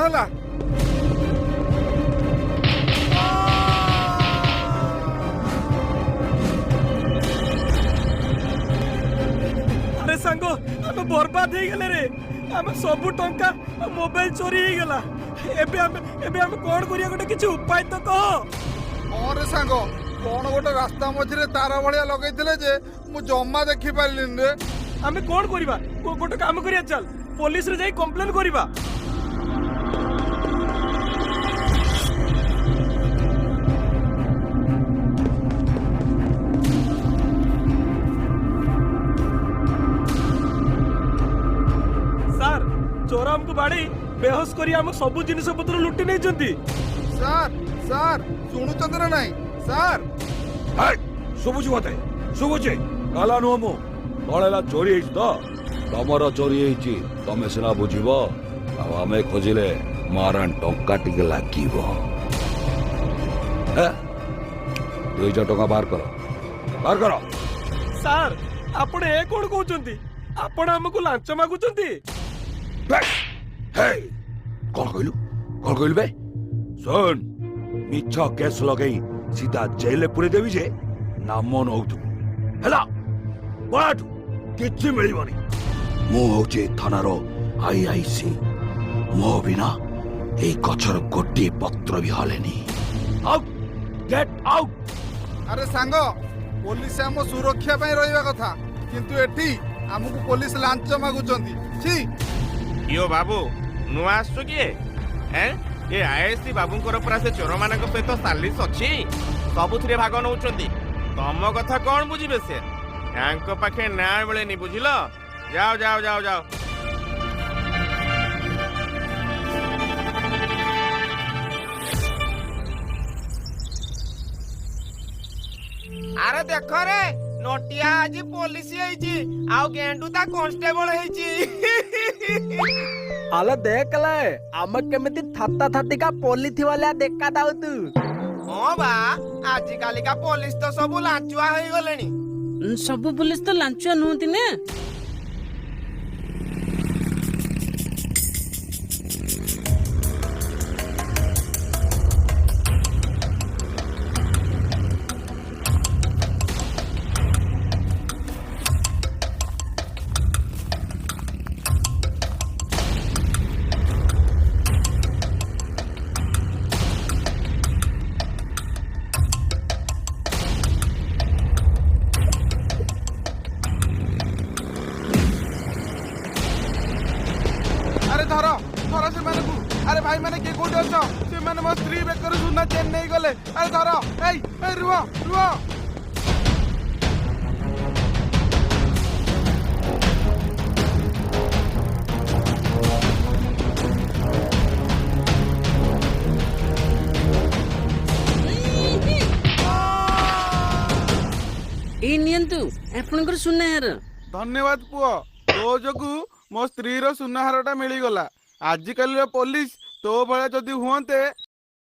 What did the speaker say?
ହେଲା? ଆରେ ସାଙ୍ଗ, ଆମେ ବର୍ବାଦ ହେଇଗଲେ ରେ। ଆମେ ସବୁ ଟଙ୍କା, ମୋବାଇଲ ଚୋରି ହେଇଗଲା। ଏବେ ଆମେ କଣ କରିବା? ଗୋଟେ କିଛି ଉପାୟ ତ କହ। ହଁ ରେ ସାଙ୍ଗ, କଣ ଗୋଟେ ରାସ୍ତା ମଝିରେ ତାର ଭଳିଆ ଲଗେଇଥିଲେ ଯେ ମୁଁ ଜମା ଦେଖି ପାରିଲିନି ରେ। ଆମେ କଣ କରିବା? ଗୋଟେ କାମ କରିବା, ଚାଲ ପୋଲିସରେ ଯାଇ କମ୍ପ୍ଲେନ କରିବା। ସାର୍, ଚୋର ଆମକୁ ବାଡେଇ ବେହୋସ କରି ଆମ ସବୁ ଜିନିଷ ପତ୍ର ଲୁଟି ନେଇଛନ୍ତି। ସାର୍, ସାର୍, ଶୁଣୁଛନ୍ତି ନା ନାଇଁ ସାର୍? ହେଇ, ଶୁଭୁଛି, ମତେ ଶୁଭୁଛି। କାଲା ନୁହଁ ମୁଁ। କଣ ହେଲା? ଚୋରି ହେଇଛି ତ? ତମର ଚୋରି ହେଇଛି, ତମେ ସିନା ବୁଝିବ, ଆଉ ଆମେ ଖୋଜିଲେ ମାରାଣ ଟଙ୍କା ଟିକେ ଲାଗିବ। ହେ, 2000 ଟଙ୍କା ବାହାର କର, ବାହାର କର। ସାର୍, ଆପଣ ଏ କଣ କହୁଛନ୍ତି? ଆପଣ ଆମକୁ ଲାଞ୍ଚ ମାଗୁଛନ୍ତି? ହେଇ, କଣ କହିଲୁ? କଣ କହିଲୁ ବେ? ଶୁଣ, ମିଛ କେସ୍ ଲଗେଇ ସିଧା ଜେଲରେ ପୁରେଇ ଦେବି ଯେ ନାମ ନଉଥିବୁ। ହେଲା, ପଳାଠୁ କିଛି ମିଳିବନି। ମୁଁ ହଉଛି ଥାନାର ଆଇଆଇସି। ମୋ ବିନା ଏଇ ଗଛର ଗୋଟିଏ ପତ୍ର ବି ହଲେନି। Out, get out. ଆରେ ସାଙ୍ଗ, ପୋଲିସ ଆମ ସୁରକ୍ଷା ପାଇଁ ରହିବା କଥା, କିନ୍ତୁ ଏଠି ଆମକୁ ପୋଲିସ ଲାଞ୍ଚ ମାଗୁଛନ୍ତି। ଛି। କିଓ ବାବୁ, ନୂଆ ଆସୁଛୁ କିଏ? ଏଁ, ଏ ଆଇଆଇସି ବାବୁଙ୍କର ପୁରା ସେ ଚୋରମାନଙ୍କ ସହିତ ସାଲିସ ଅଛି, ସବୁଥିରେ ଭାଗ ନଉଛନ୍ତି। ତମ କଥା କଣ ବୁଝିବେ ସେ? ତାଙ୍କ ପାଖେ ନାଁ ମିଳେନି, ବୁଝିଲ? ଯାଅ ଯାଅ ଯାଅ ଯାଅ। ଆରେ ଦେଖ ରେ, ନଟିଆ ଆଜି ପୋଲିସ ହେଇଛି ଆଉ ଗେଣ୍ଡୁ ତା କନଷ୍ଟେବଳ ହେଇଛି। ଆଲୋ ଦେଖଲେ, ଆମେ କେମିତି ଥାତା ଥାତିକା ପୋଲିସ ଭଳିଆ ଦେଖା ଦାଉତୁ। ହଁ ବା, ଆଜିକାଲିକା ପୋଲିସ ତ ସବୁ ଲାଞ୍ଚୁଆ ହେଇଗଲେଣି। ସବୁ ପୋଲିସ ତ ଲାଞ୍ଚୁଆ ନୁହନ୍ତି ନା। ଆରେ ଧର, ଧର ସେମାନଙ୍କୁ। ଆରେ ଭାଇ ମାନେ, କିଏ କୋଉଠି ଅଛ? ସେମାନେ ମୋ ସ୍ତ୍ରୀ ବେକରୁ ସୁନା ଚେନ୍ ନେଇଗଲେ। ଆରେ ଧର। ଏଇ ଏଇ, ରୁହ ରୁହ। ଏଇ ନିଅନ୍ତୁ ଆପଣଙ୍କର ସୁନାହାର। ଧନ୍ୟବାଦ ପୁଅ, ତୋ ଯୋଗୁ ମୋ ସ୍ତ୍ରୀର ସୁନାହାରଟା ମିଳିଗଲା। ଆଜିକାଲିର ପୋଲିସ ତୋ ଭଳିଆ ଯଦି ହୁଅନ୍ତେ।